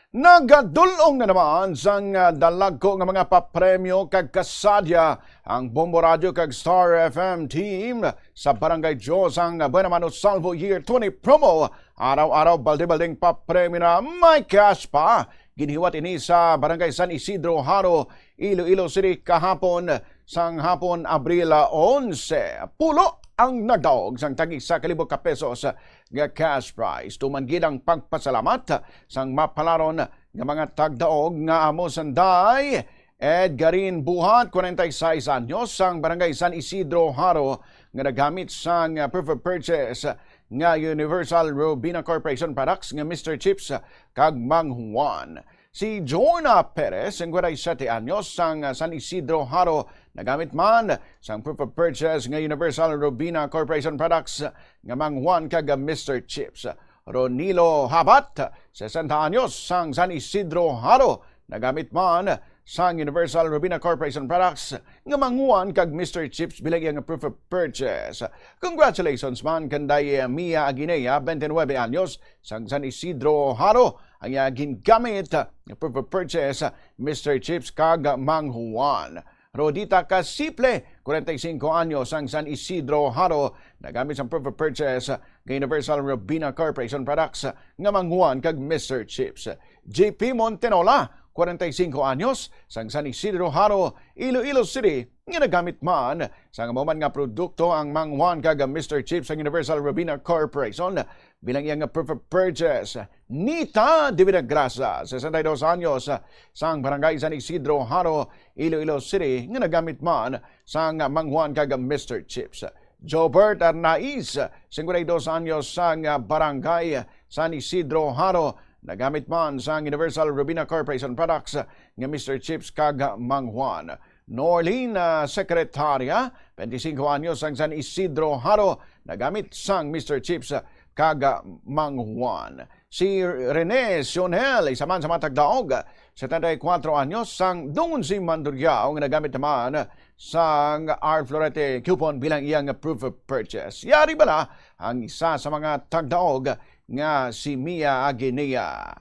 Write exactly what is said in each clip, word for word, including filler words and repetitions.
Nagadul-ong na naman sang, ah, dalagko nga mga papremyo kag kasadya ang Bombo Radio kag Star F M team sa Barangay Dios ang Buena Mano Salvo Year twenty Promo. Araw-araw, balde-balding papremyo na may cash pa. Ginhiwat ini sa Barangay San Isidro, Jaro, Iloilo City kahapon sang hapon, Abril onse. Pulo ang nagdaog sang tag isa ka libo ka pesos nga cash prize. Tuman gid ang pagpasalamat sang mapalaron nga mga tagdaog nga amo sanday Edgarin Buhat, kwarenta y seis anyos, sang Barangay San Isidro, Jaro, nga nagamit sang, uh, proof of purchase nga Universal Robina Corporation products nga Mister Chips kag Mang Juan. Si Jorna Perez, singkwenta y siyete anyos, sang, uh, San Isidro, Jaro, nagamit man sang proof of purchase nga Universal Robina Corporation products nga Mang Juan kag Mister Chips. Ronilo Habat, sesenta anyos, sang San Isidro, Jaro, nagamit man sang Universal Robina Corporation products nga Mang Juan kag Mister Chips bilang iyang proof of purchase. Congratulations man kanday Mia Aguinea, twenty-nueve anyos, sang San Isidro, Jaro, ang iya gingamit nga proof of purchase, Mister Chips kag Mang Juan. Rodita Casiple, kwarenta y singko anyos, sang San Isidro, Jaro, nagamit sang proof of purchase nga Universal Robina Corporation products nga Mang Juan kag Mister Chips. J P Montenola, kwarenta y singko anyos, sang San Isidro, Jaro, Iloilo City, nga nagamit man sang amo man nga produkto ang Mang Juan kag Mister Chips sang Universal Robina Corporation bilang iya nga proof of purchase. Nita Divina Gracia, sesenta y dos anyos, sang Barangay San Isidro, Jaro, Iloilo City, nga nagamit man sang Mang Juan kag Mister Chips. Jobert Arnaiz, singkwenta y dos anyos, sang Barangay San Isidro, Jaro, nagamit man sang Universal Robina Corporation products nga Mister Chips kag Mang Juan. Norlene, ah, Secretaria, twenty-cinco anyos, sang San Isidro, Jaro, nagamit sang Mister Chips kag Mang Juan. Si Rene Sionel, isa man sa mga tagdaog, setenta y cuatro anyos, sang Dungon si Mandurriao, nga nagamit naman sang R Florete coupon bilang iyang proof of purchase. Yari bala ang isa sa mga tagdaog nga si Mia Aguinea.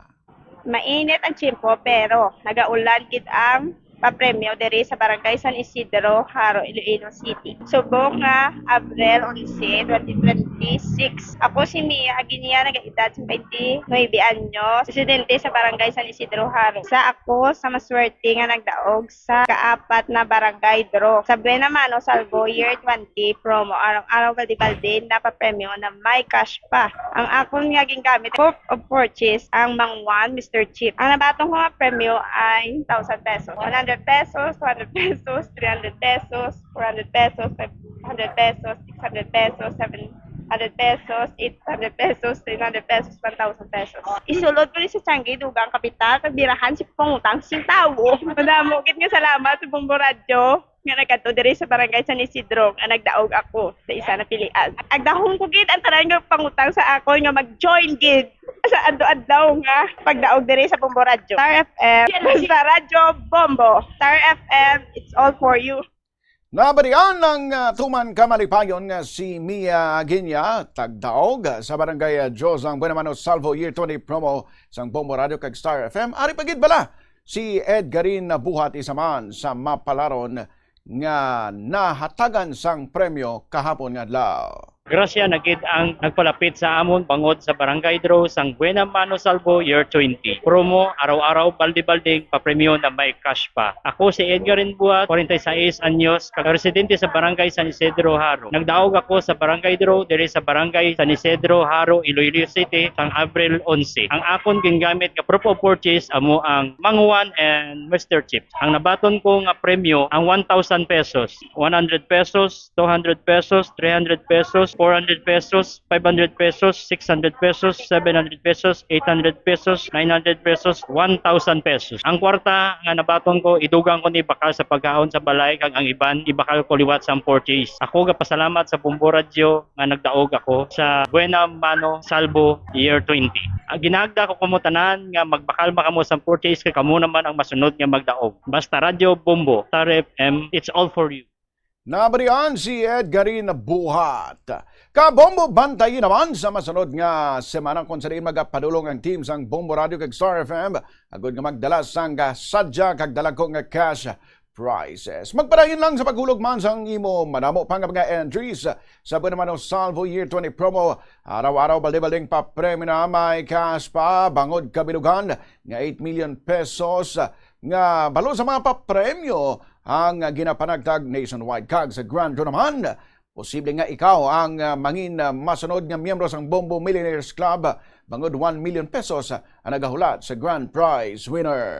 Mainit ang tiyempo, pero nagaulan gid ang papremyo diri sa Barangay San Isidro, Jaro, Iloilo City. Subong nga Abril onse, twenty twenty-six. Ako si Mia Aguinea, nag-edad singkwenta y nuebe anyos, residente sa Barangay San Isidro, Jaro. Isa ako sa maswerte nga nagdaog sa kaapat na barangay draw sa Buena Mano Salvo Year twenty promo. Araw-araw, balde-balde, napapremyo na may cash pa. Ang akon nga gingamit, proof of purchase, ang Mang Juan, Mister Chip. Ang nabaton ko nga premyo ay one thousand pesos, one hundred pesos, two hundred pesos, three hundred pesos, four hundred pesos, five hundred pesos, six hundred pesos, seven hundred pesos, eight hundred pesos, ten hundred pesos, one thousand pesos. Isulod ko ni sa tianggi, dugang kapital, pagbirahan si pangutang sing tawo. Madamo gid nga salamat sa Bombo Radyo nga nagkadto diri sa Barangay San Isidro nga nagdaog ako sa isa na pilian. Agdahon ko gid ang tanan nga pangutang sa akon nga mag-join gid sa adlaw-adlaw nga pagdaog diri sa Bombo Radyo. Star F M, basta Radyo Bombo. Star F M, it's all for you. Nabatian ang, ah, tuman kamalipayon nga si Mia Aguinea, tagdaog sa Barangay, ah, Dios ang Buena Mano Salvo Year twenty promo sang Bombo Radio kag Star F M. Ari pa gid bala si Edgarin Buhat, isa man sa mapalaron nga nahatagan sang premyo kahapon nga adlaw. Grasya na gid ang nagpalapit sa amon bangod sa barangay draw sang Buena Mano Salvo Year twenty. Promo, araw-araw, balde-balding papremyo na may cash pa. Ako si Edgarin Buhat, kwarenta y seis anyos, kag residente sa Barangay San Isidro, Jaro. Nagdaog ako sa barangay draw diri sa Barangay San Isidro, Jaro, Iloilo City, sang Abril onse. Ang akon gingamit nga proof of purchase amo ang Mang Juan and Mister Chip. Ang nabaton ko nga premyo ang one thousand pesos, one hundred pesos, two hundred pesos, three hundred pesos, four hundred pesos, five hundred pesos, six hundred pesos, seven hundred pesos, eight hundred pesos, nine hundred pesos, one thousand pesos. Ang kwarta nga nabaton ko, idugang ko ni bakal sa pagkaon sa balay, kag ang iban ibakal ko liwat sa purchase. Ako gapasalamat sa Bombo Radyo nga nagdaog ako sa Buena Mano Salvo Year twenty. Ang ginahagda ko kamo tanan nga magbakal man kamo sa purchase, kay kamo naman ang masunod nga magdaog. Basta Radyo Bombo, Star F M, it's all for you. Nabalian si Edgarin Buhat. Kabombo, bantayi naman sa masunod nga semana kung sa diin magapadulong ang team sang Bombo Radio kag Star F M agod nga magdala sang sadya kag dalagko nga cash prizes. Magpadayon lang sa paghulog man sang imo madamo pa nga mga entries sa Buena Mano Salvo Year twenty promo. Araw-araw, balde-baldeng papremyo na, may cash pa bangod kabilugan nga eight million pesos nga balo sa mga papremyo ang ginapanagtag nationwide. Kag sa Grand Draw naman, posible nga ikaw ang, ah, mangin, ah, masunod nga miyembro sang Bombo Millionaires Club, bangod one million pesos, ah, ang nagahulat sa grand prize winner.